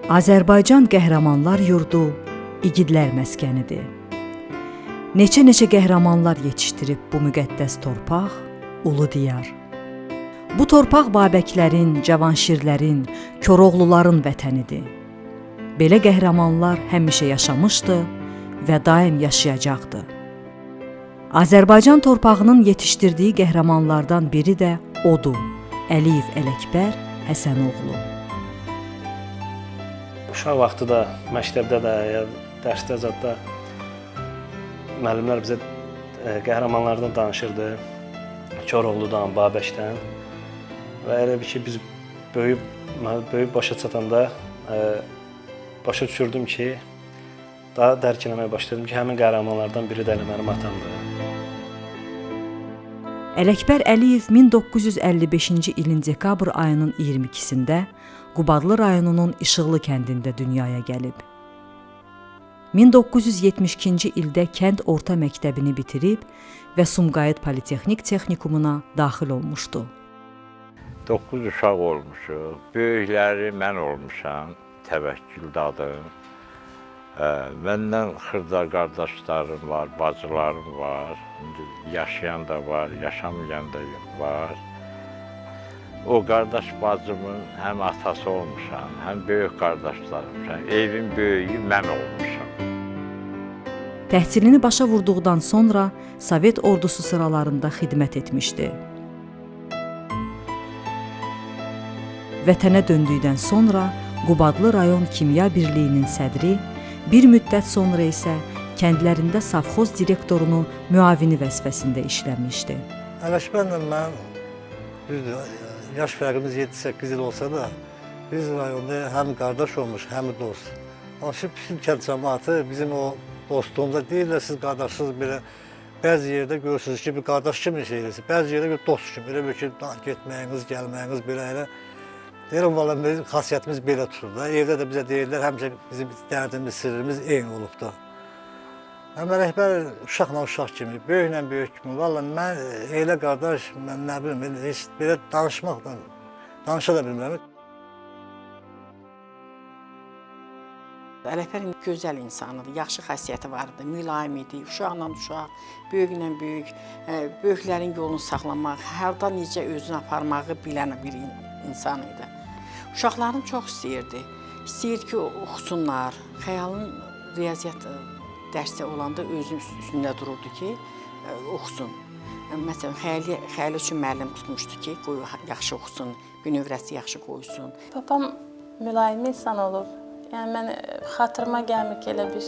Azərbaycan qəhrəmanlar yurdu, igidlər məskənidir. Neçə-neçə qəhrəmanlar yetişdirib bu müqəddəs torpaq, ulu diyar. Bu torpaq Babəklərin, Cavanşirlərin, Koroğluların vətənidir. Belə qəhrəmanlar həmişə yaşamışdı və daim yaşayacaqdı. Azərbaycan torpağının yetişdirdiyi qəhrəmanlardan biri də odur, Əliyev Ələkbər Həsənoğlu. Uşaq vaxtı da, məktəbdə də, ya dərsdə zadda müəllimlər bizə qəhrəmanlardan danışırdı. Koroğludan, Babəkdən. Və elə bir ki, biz böyüyüb başa çatanda başa düşürdüm ki, daha dərk eləməyə başladım ki, həmin qəhrəmanlardan biri də elə mənim atamdır. Ələkbər Əliyev 1955-ci ilin dekabr ayının 22-sində Qubadlı rayonunun İşıqlı kəndində dünyaya gəlib. 1972-ci ildə kənd orta məktəbini bitirib və Sumqayıt Politexnik Texnikumuna daxil olmuşdu. 9 uşaq olmuşuq. Böyükləri mən olmuşam, Təvəkkül dadım. Məndən xırda qardaşlarım var, bacılarım var. İndi yaşayan da var, yaşamayan da var. O qardaş bacımın həm atası olmuşam, həm böyük qardaşlarım olmuşam. Evin böyüyü mən olmuşam. Təhsilini başa vurduqdan sonra Sovet ordusu sıralarında xidmət etmişdi. Vətənə döndükdən sonra Qubadlı rayon Kimya Birliyinin sədri, bir müddət sonra isə kəndlərində sovxoz direktorunun müavini vəzifəsində işləmişdi. Ələkbərlə mən, düzdür, yaş fərqimiz 7-8 il olsa da, biz rayonda həm qardaş olmuş, həm dost. Amma ki, bütün kənd cəmaatı bizim o dostluğumuza deyirlər, siz qardaşsınız belə, bəzi yerdə görürsünüz ki, bir qardaş kimi şey eləsiniz, bəzi yerdə bir dost kimi, elə bir ki, getməyiniz, gəlməyiniz belə elə. Deyirəm, valla bizim xasiyyətimiz belə tutur da. Evdə də bizə deyirlər, həmişə bizim dərdimiz, sirrimiz eyni olub da. Həm Ələkbər uşaqla uşaq kimi, böyüklə böyük kimi. Valla mən elə qardaş, mən nə bilim, heç belə danışmaqla, danışa da bilmirəm. Ələkbər gözəl insan idi, yaxşı xasiyyəti var idi, mülayim idi, uşaqla uşaq, böyüklə böyük, böyüklərin yolunu saxlamaq, harda necə özünü aparmağı bilən bir insan idi. Uşaqlarını çox istəyirdi. İstəyirdi ki, oxusunlar. Xəyalın riyaziyyat dərsi olanda özünün üstündə dururdu ki, oxusun. Məsələn, xəyali üçün müəllim tutmuşdu ki, qoy yaxşı oxusun, bünövrəsi yaxşı qoysun. Babam mülayim insan olub. Yəni mən xatırıma gəlmir ki, elə bir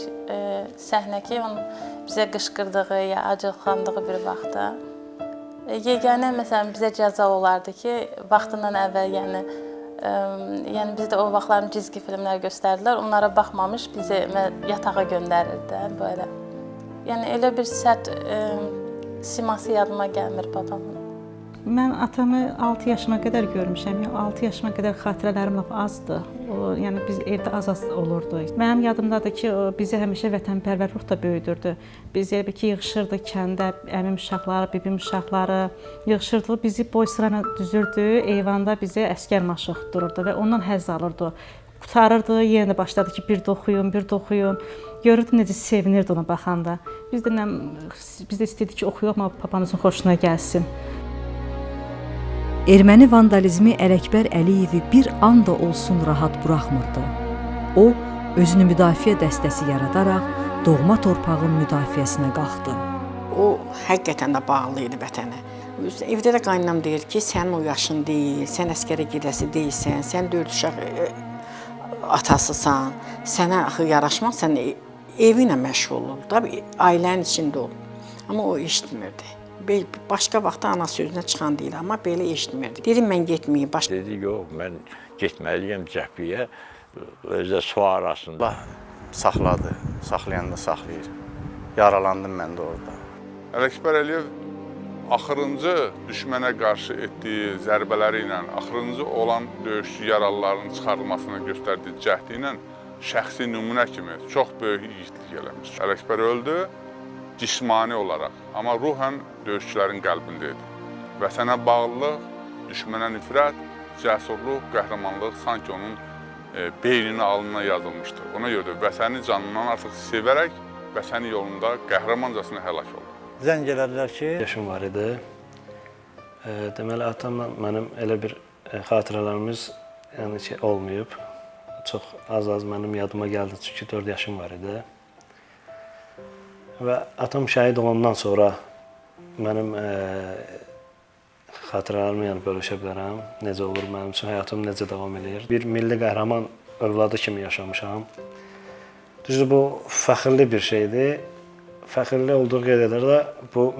səhnə ki, onun bizə qışqırdığı ya acıqlandığı bir vaxtda. Yeganə məsələn bizə cəza olardı ki, vaxtından əvvəl, yəni bizdə o vaxtların cizgi filmlər göstərdilər, onlara baxmamış bizi yatağa göndərirdi belə. Yəni elə bir sərt siması yadıma gəlmir babamın. Mən atamı 6 yaşıma qədər görmüşəm. Yəni 6 yaşıma qədər xatirələrim lap azdır. O, yəni biz evdə az-az olurdu. Mənim yadımdadır ki, o bizi həmişə vətənpərvər ruhda böyüdürdü. Biz elə ki, yığışırdıq kəndə, əmim uşaqları, bibim uşaqları yığışırdıq. Bizi boy sırayla düzürdü, eyvanda bizə əsgər marşı oxutdururdu və ondan həzz alırdı. Qurtarırdı, yenə də başladı ki, bir də oxuyun, bir də oxuyun. Görürdüm necə sevinirdi ona baxanda. Biz də istəyirdik ki, oxuyaq, amma papamızın xoşuna gəlsin. Erməni vandalizmi Ələkbər Əliyevi bir an da olsun rahat buraxmırdı. O, özünü müdafiə dəstəsi yaradaraq doğma torpağın müdafiəsinə qalxdı. O, həqiqətən də bağlı idi vətənə. Evdə də qaynanam deyir ki, sənin o yaşın deyil, sən əskərə gedəsi deyilsən, sən 4 uşaq atasısan, sənə axı yaraşmaz, sən evi ilə məşğul ol, da, ailənin içində ol. Amma o eşitmirdi. Başqa vaxtda ana sözünə çıxan deyil, amma belə eşitmirdi. Dedim, mən getməyim. Dedi, yox, mən getməliyəm cəbhiyə, özə su arasında. Allah saxladı, saxlayanda saxlayır. Yaralandım mən də orada. Ələkbər Əliyev axırıncı düşmənə qarşı etdiyi zərbələri ilə, axırıncı olan döyüşçü yaralıların çıxarılmasına göstərdiyi cəhdi ilə şəxsi nümunə kimi çox böyük igidlik eləmiş. Ələkbər öldü cismani olaraq, amma ruhən döyüşçülərin qəlbində idi. Vətənə bağlılıq, düşmənə nifrət, cəsurluq, qəhrəmanlıq sanki onun beyninə, alnına yazılmışdı. Ona görə də vətəni canından artıq sevərək vətəni yolunda qəhrəmancasına həlak oldu. Zəng elədilər ki, Yaşım var idi. Deməli atamla mənim elə bir xatirələrimiz yəni ki olmayıb. Çox az-az mənim yadıma gəldi çünki 4 yaşım var idi. Və atam şəhid olandan sonra mənim xatirələrimi yəni bölüşə bilərəm. Necə olur mənim üçün həyatım necə davam eləyir. Bir milli qəhrəman övladı kimi yaşamışam. Düzdür bu fəxrli bir şeydir. Fəxrli olduğu qədər də bu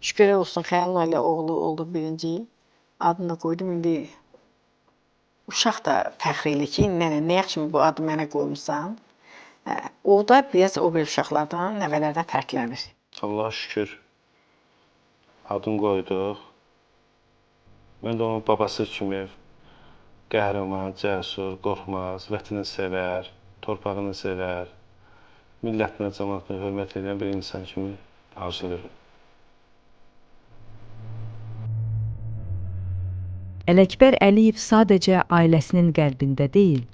Şükürlər olsun, Xəyalın ailə oğlu oldu birinci. Adını da qoydum. İndi uşaq da fəxr eləyir ki, nənə, nə yaxşı bu adı mənə qoymusan. O da biraz o bir uşaqlardan, nəvələrdən fərqlənir. Allaha şükür adını qoyduq. Mən də onun babası kimi qəhrəman, cəsur, qorxmaz, vətəni sevər, torpağını sevər, millətinə, cəmaətinə hörmət edən bir insan kimi arzulayıram. Ələkbər Əliyev sadəcə ailəsinin qəlbində deyil,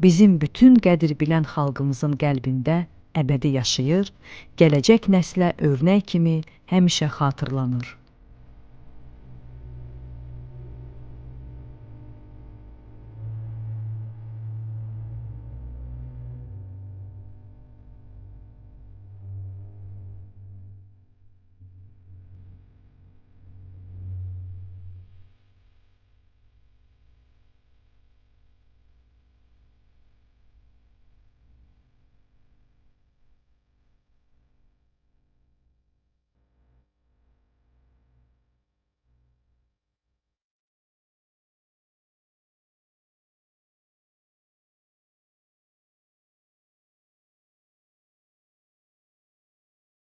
bizim bütün qədir bilən xalqımızın qəlbində əbədi yaşayır, gələcək nəslə örnək kimi həmişə xatırlanır.